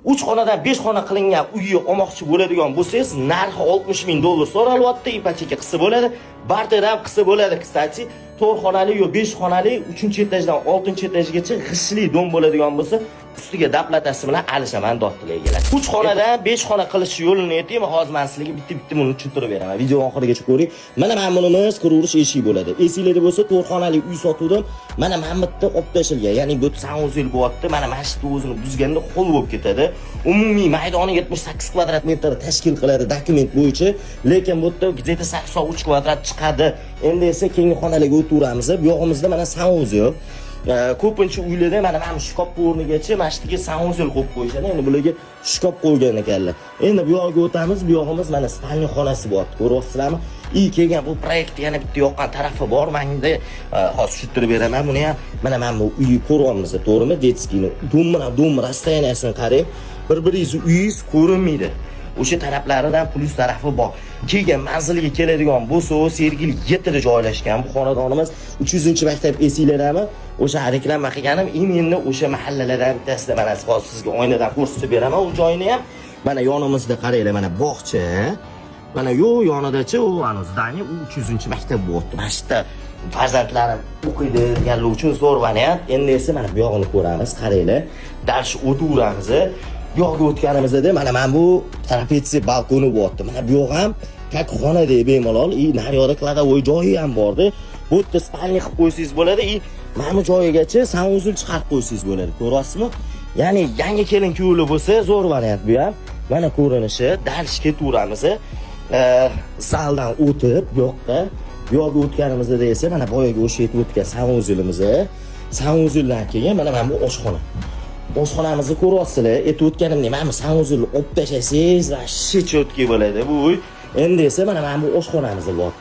3 xonadan 5 xona qilingan uyni olmoqchi bo'ladigan bo'lsangiz, narxi 60 ming dollar so'ralyapti, ipoteka qilsa bo'ladi, barter ham qilsa bo'ladi, кстати. 4 xonali yo 5 xonali, 3-etajdan 6-etajgacha g'ishtli дом bo'ladigan bo'lsa, ustiga доплата si bilan alishaman, dotdilar egalar. 3 xonadan 5 xona qilish yo'lini aytaymi? Hozir men sizlarga bitta-bitta buni tushuntirib beraman. Video oxirigacha ko'ring. Mana bunimiz kiraverish eshik bo'ladi. Esinglarda bo'lsa, 4 xonali uy sotuvdim. Mana bu yerda olib tashlangan. Ya'ni bu санузел bo'lyapti. Mana shu yerda o'zini buzganda холл bo'lib ketadi. Umumiy maydoni 78 kvadrat metr tashkil qiladi dokument bo'yicha, lekin bu yerda где-то 83 kvadrat chiqadi. Endi esa keyingi xonalarga o'taveramiz. Bu yog'imizda mana санузел. Ko'pincha uylarda mana bu shkaf o'rnigacha mana shu yerga санузел qo'yib qo'yishadi. Endi bularga shkaf qo'ygan ekanlar. Endi bu yoqqa o'tamiz. Bu yog'imiz mana спальня xonasi bo'lyapti. Ko'ryapsizlarmi? И kelgan bu proyektni yana bitta yoqqan tarafi bor. Menda hozir tushuntirib beraman buni ham. Mana bu uyni ko'ryapmiz, to'g'rimi? Детский ni. Дом bilan дом расстояния sini qarang. Bir-biringizni uyingiz ko'rinmaydi. O'sha taraflaridan plyus tarafi bor. Keyin manzilga keladigan bo'lsa, Sergeli 7 da joylashgan bu xonadonimiz. 300-maktab esinglardami? O'sha reklama qilganim именно o'sha mahallalardan bittasida. Mana hozir sizga oynadan ko'rsatib beraman u joyini ham. Mana yonimizda qaranglar, mana bog'cha. Mana yo'q yonidachi u ana здание, u 300-maktab bo'lyapti. Mana shu yerda farzandlarim o'qiydi deganlar uchun zo'r variant. Endi esa mana bu yog'ini ko'ramiz, qaranglar. Дальше o'taveramiz. Bu yoqqa o'tganimizda mana bu trapetsiya balkoni bo'lyapti. Mana bu yoq ham как xonadek bemalol, и naryoqda кладовой joyi ham borda. Bu yerda спальня qilib qo'ysangiz bo'ladi, и mana bu joyigacha санузел chiqarib qo'ysangiz bo'ladi. Ko'ryapsizmi? Ya'ni yangi kelin kuyovlar bo'lsa, zo'r variant bu ham. Mana ko'rinishi, дальше ketaveramiz. Zaldan o'tib bu yoqqa, bu yoqqa o'tganimizda esa mana boyagi o'sha aytib o'tgan санузел imiz. Санузел dan keyin mana bu oshxona. Oshxonamizni ko'ryapsizlar. Aytib o'tganimdek, mana bu санузел ni olib tashlasangiz, вообще четкий bo'ladi bu uy. Endi esa mana bu oshxonamiz bor.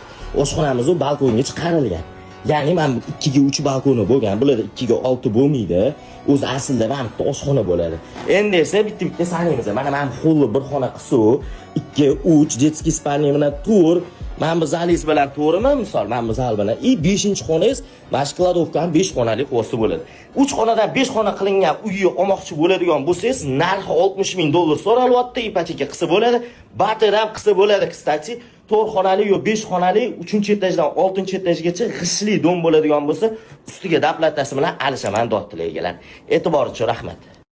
Oshxonamiz u balkonga chiqarilgan. Ya'ni mana bu 2 ga 3 balkoni bo'lgan. Bularda 2 ga 6 bo'lmaydi. O'zi aslida mana bitta oshxona bo'ladi. Endi esa bitta-bitta sanaymiz. Mana bu холл bir xona qilsa, 2, 3, детский спальня bilan 4, mana bu zalingiz bilan, to'g'rimi? Misol, mana bu zal bilan и 5-xonangiz mana shu кладовка ni 5 xonali qilsa bo'ladi. 3 xonadan 5 xona qilingan uyni olmoqchi bo'ladigan bo'lsangiz, narxi 60 ming dollar so'ralyapti, ipoteka qilsa bo'ladi, barter ham qilsa bo'ladi, кстати. 4 xonali yo 5 xonali, 3-etajdan 6-etajgacha g'ishtli дом bo'ladigan bo'lsa, ustiga доплата si bilan alishaman, dotdilar egalar. E'tibor uchun rahmat.